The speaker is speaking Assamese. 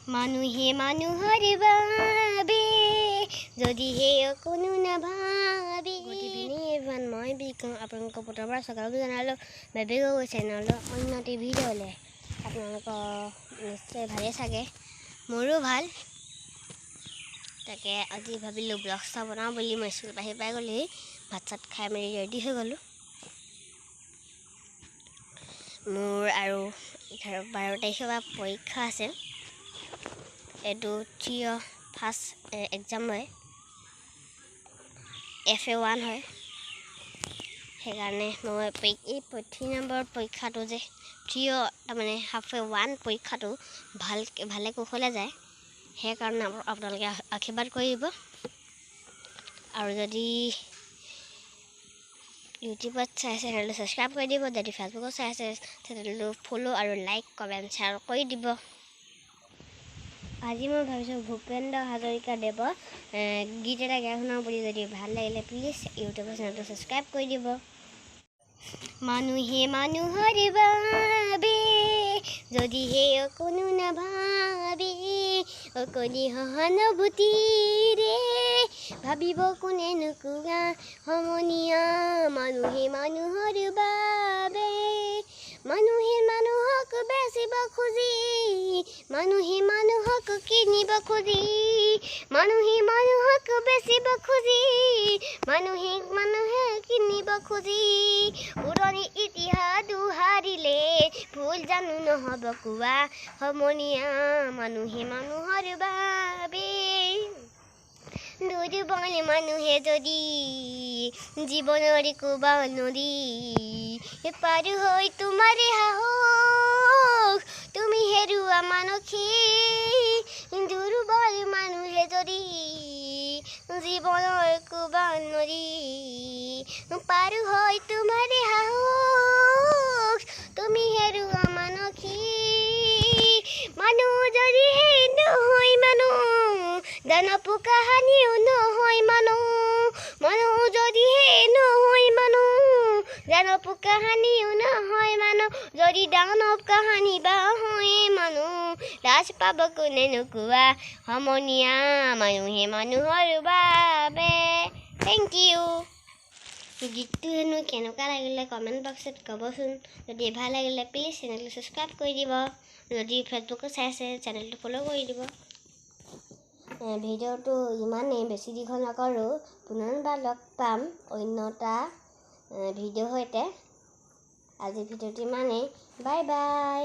মানুহে মানুহৰ বাবে যদিহে অকণো নাভাবে। গুড ইভিনিং এভৰিৱান, মই বিক্ৰম আপোনালোকৰ পুনৰবাৰ স্বাগতম জনালোঁ বেবী গগৈ চেনেলৰ অন্য এটি ভিডিঅ'লৈ। আপোনালোকৰ নিশ্চয় ভালেই চাগে, মোৰো ভাল। তাকে আজি ভাবিলোঁ ব্লগ এটা বনাওঁ বুলি। মই স্কুল আহি পাই গ'লোহি, ভাত চাত খাই মেলি ৰেডি হৈ গ'লোঁ। মোৰ আৰু 11 12 তাৰিখৰ পৰা পৰীক্ষা আছে। এইটো থ্ৰী ফাৰ্ষ্ট এক্সাম হয়, FA1 হয়। সেইকাৰণে মই এই থ্ৰী নম্বৰ পৰীক্ষাটো যে থ্ৰী, তাৰমানে হাফ এ ওৱান পৰীক্ষাটো ভালকৈ ভালে কুশলে যায়, সেইকাৰণে আপোনালোকে আশীৰ্বাদ কৰিব। আৰু যদি ইউটিউবত চাই আছে, চেনেলটো ছাবস্ক্ৰাইব কৰি দিব। যদি ফেচবুকত চাই আছে, চেনেলটো ফ'ল' আৰু লাইক, কমেণ্ট, শ্বেয়াৰ কৰি দিব। আজি মই ভাবিছোঁ ভূপেন্দ্ৰ হাজৰিকাদেৱৰ গীত এটা গাই শুনাওঁ বুলি। যদি ভাল লাগিলে প্লিজ ইউটিউবৰ চেনেলটো ছাবস্ক্ৰাইব কৰি দিব। মানুহে মানুহৰ বাবে যদিহে অকণো নাভাবে, অকণি সহানুভূতিৰে ভাবিব কোনে নোকোৱা সমনীয়া। মানুহে মানুহৰ বাবে, মানুহে মানুহক বেচিব খুজি, মানুহে মানুহক কিনিব খুজি, মানুহে মানুহক বেচিব খুজি, মানুহে মানুহে কিনিব খুজি, পুৰণি ইতিহাস দোহাৰিলে ভুল জানো নহ'ব কোৱা সমনীয়া। মানুহে মানুহৰ বাবে, দুৰ্বল মানুহে যদি জীৱনৰ কোবা নদী পাৰ হৈ তোমাৰ সাহস তুমি হেৰুৱা মানসী। দুৰ্বল মানুহে যদি জীৱনৰ কোবা নদী পাৰ হৈ তোমাৰ সাহস তুমি হেৰুৱা মানসী। মানুহ যদি নহয় মানুহ, দানৱ কাহানিও নহয় মানুহ। মানুহ যদিহে নহয় মানুহ, দানৱ কাহানিও নহয় মানুহ। যদি দানৱ কাহানি বা হয় মানুহ, লাজ পাব কোনে নোকোৱা সমনীয়া। মানুহে মানুহৰ বাবে। Thank U. গীতটো হেনো কেনেকুৱা লাগিলে কমেণ্ট বক্সত ক'বচোন। যদি ভাল লাগিলে প্লিজ চেনেলটো ছাবস্ক্ৰাইব কৰি দিব। যদি ফেচবুকত চাই আছে, চেনেলটো ফ'ল' কৰি দিব। ভিডিঅ'টো ইমানেই, বেছি দীঘল নকৰোঁ। পুনৰবাৰ লগ পাম অন্য এটা ভিডিঅ'ৰ সৈতে। আজি ভিডিঅ'টো ইমানেই, বাই বাই।